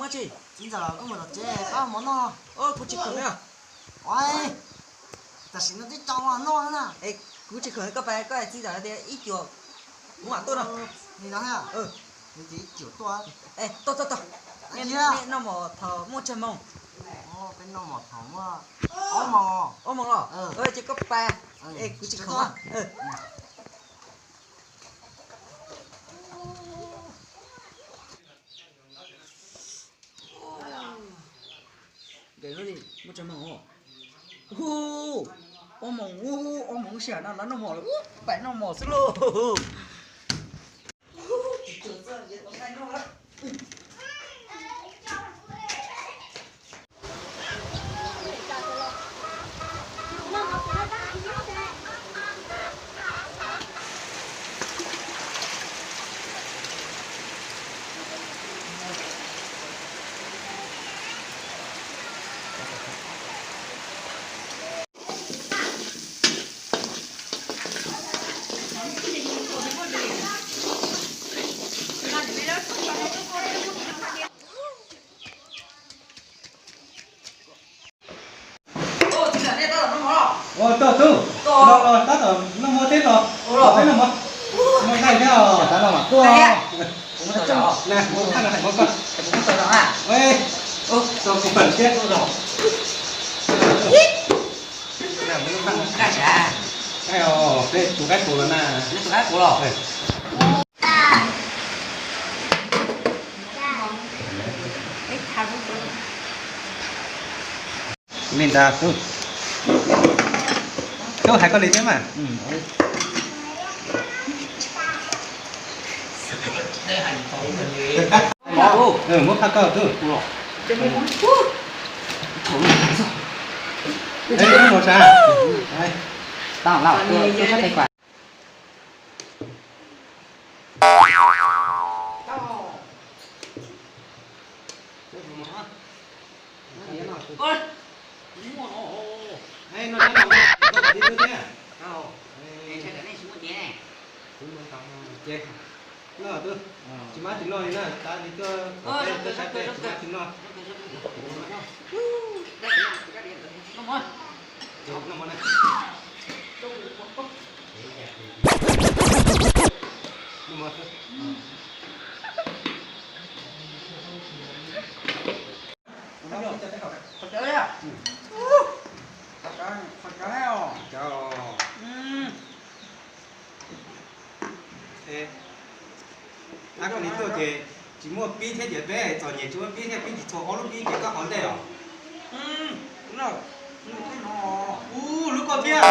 Txiv ntxawm, koj mus tom tsev pab mov noj. Kuv tsis khoom. Tam sim no twb tsaus noj na. Es kuv tsis khoom, koj pab koj txiv ntxawm tias ib cuam, kuv mam tuaj no. Li no, ib cuam tuaj. Tuaj tuaj tuaj. Nej noj mov thaum muaj tsawg moos? Peb noj mov thaum muaj ob moos. Ob moos los? Ces koj pab, es kuv tsis khoom. Muaj tsawg moos? Hu, ob moos, ob moos sij hawm no lawv noj mov lawm, pais noj mov xwb lauj. Ua, tub, tub, los los tab tom noj mov thiab los, los peb noj mov. Muaj nqaij thiab os, tab no mas tuaj. Na, muab thaj no hais muab koj. Tau kuv pam thiab. Nqaij os, peb tus qaib qus los na. Li ntawd, tub hais koj li thiab mas. Muab phaj koj tub. Mus sav. Tsis mab tsis noj li na, tab li tuaj kom peb tuaj saib peb tsis mab tsis noj. Ab, koj li tuaj ces tsis muaj pib thiab ces peb txom nyem tsis muaj pib thiab, pib tsis txhua ob lub pib ces koj qhov ntej os. Ub, lub koj thiab.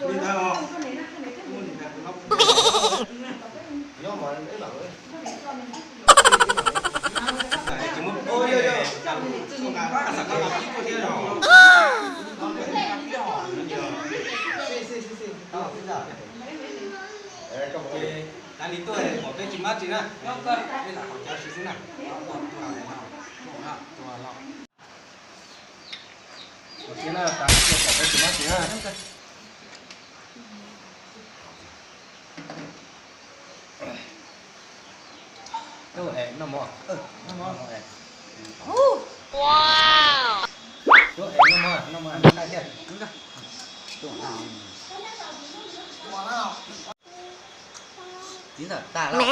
Li ntawd os. Tsis muaj pib thiab, koj xav koj los pib tuaj thiab os. Ces tas li tuaj pom peb tsis mab tsis na, peb lam haus cawv tsis xwb na. Ua ciav na, tas li tuaj pom peb tsis mab tsis na. Tub, es noj mov. Tub, es noj mov, noj mov noj nqaij thiab. Txiv ntxawm tas lawm.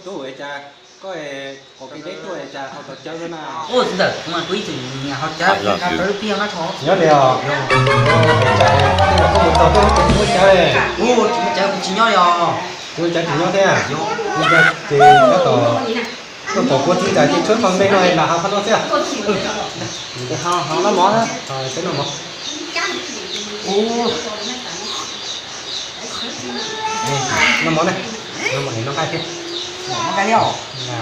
Tub, es cas koj qhov kev deb tuaj es cas haus tau cawv na? Ub, txiv ntxawm, kuv mas kuv ib txwm nyiam haus cawv, nqa tau lub pib nqa tho. Nyob li os. Es cas koj mus tau tuaj lub pib muaj cawv? Ub, tsis muaj cawv kuv tsis nyob li os. Tsis muaj cawv tsis nyob thiab? Ces tab tom tuaj pom kuv txiv ntxawm ces tshuav qhov me no lam haus qhov no xwb. Haus noj mov na. Peb noj mov. Ub. Noj mov na, noj mov es noj nqaij thiab. Noj nqaij thiab os. Noj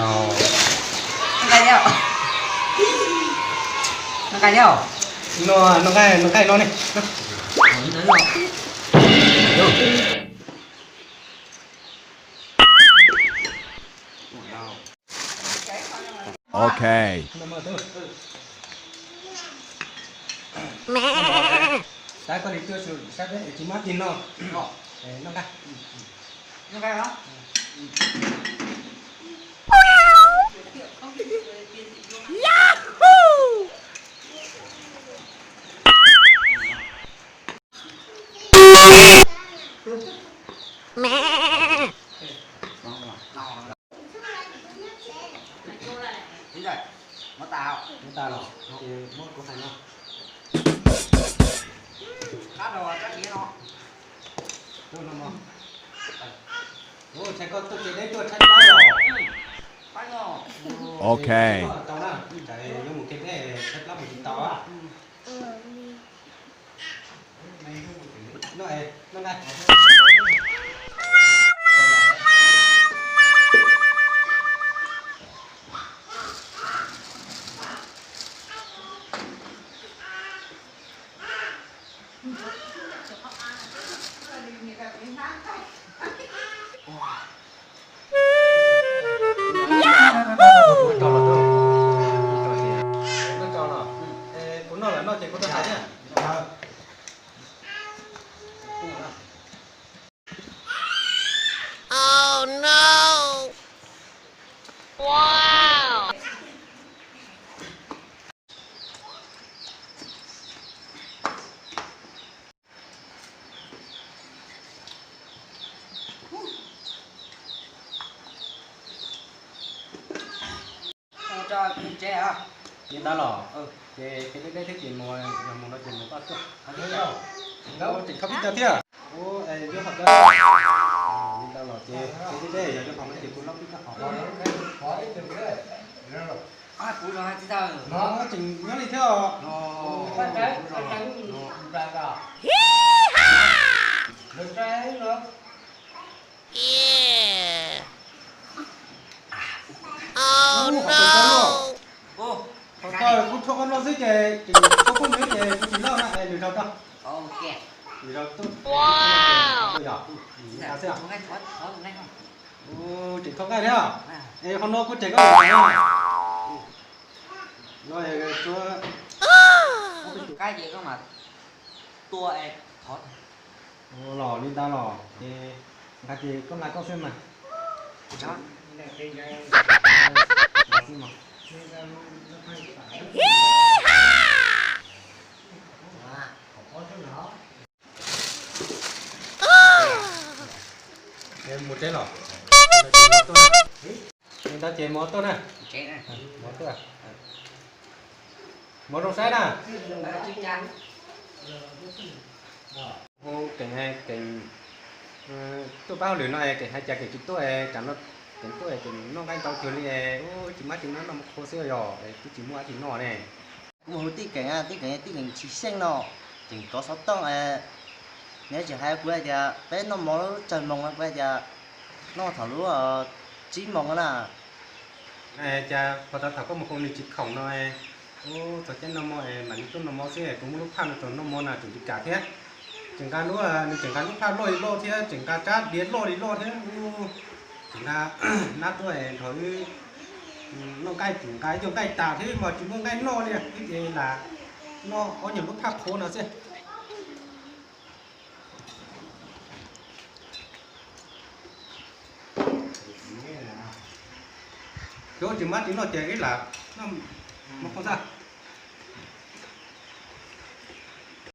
nqaij thiab os. Noj nqaij thiab os. Noj, noj nqaij, noj nqaij no ne. Ok. Tab koj li tuaj saib peb es tsis muaj tig no. Noj nqaij. Muab tas los, muab kuv hais no. Qab rau rab diav no. Tuaj no mog. Ua tshais koj tuaj tsev deb tuaj tshaib plab los. Ok. Tau na, yuav mus kev deb tshaib plab mus tsis tau. Kuv noj lawm no ces kuv rov hais thiab. Ua rau kuv tsev os. Li ntawd los, ces kev deb deb thiab ces mus, yog mus no ces mus koj tuaj. Tseem kho pib tag thiab. Ua, yuav qhov li ntawd los ces kev deb deb yog yuav qhov no ces kuv lob pib koj qhov. Kuv tseem nyob li thiab os. Qhov tau kuv rho qhov no xwb ces kuv phooj ywg ces kuv tsis loj na, es lwm zaus rau. Lwm zaus tuaj. Tseem kho nqaij thiab. Es qhov no kuv tseem koj no. Los li ntawd los ces nqa ces koj nqa koj xwb mas. Mus tsev los. Li ntawd ces mus tuaj na. Mus tuaj. Mus zoo saib na. Hu Keem, Keem tuaj pab hauj lwm no es Keem hais cas Keem tsis tuaj, tsam no Keem tuaj ces noj nqaij ntau cuag li, tsis muaj dab tsi noj, noj mov qhuav xwb yog twb tsis muaj dab tsi noj ne. Kuv mus hu tij Keem, tij Keem, tij Keem tsis xyeej no, tseem kov xov tooj. Nws tseem hais kuv hais tias peb noj mov tsawg moos, kuv hais tias noj thaum lub tsib moos na. Cas puag ta thaum koj mus hu nws tsis khoom no, ub, txog caij noj mov mam li tuaj noj mov xwb, kuv muab lub phaj no rau noj mov na tseem tsis kam thiab. Tseem nqa lub, nws tseem nqa lub phaj loj li loj thiab, tseem nqa rab diav loj li loj thiab, ub, tseem nqa nab tuaj nrog wb noj nqaij, tseem nqa ib co nqaij tas thiab mas tsis muaj nqaij noj li, wb ces lam noj ob nyuag lub phaj qhuav no xwb. Ces tsis muaj dab tsi noj ces wb lam noj mov qhuav xwb.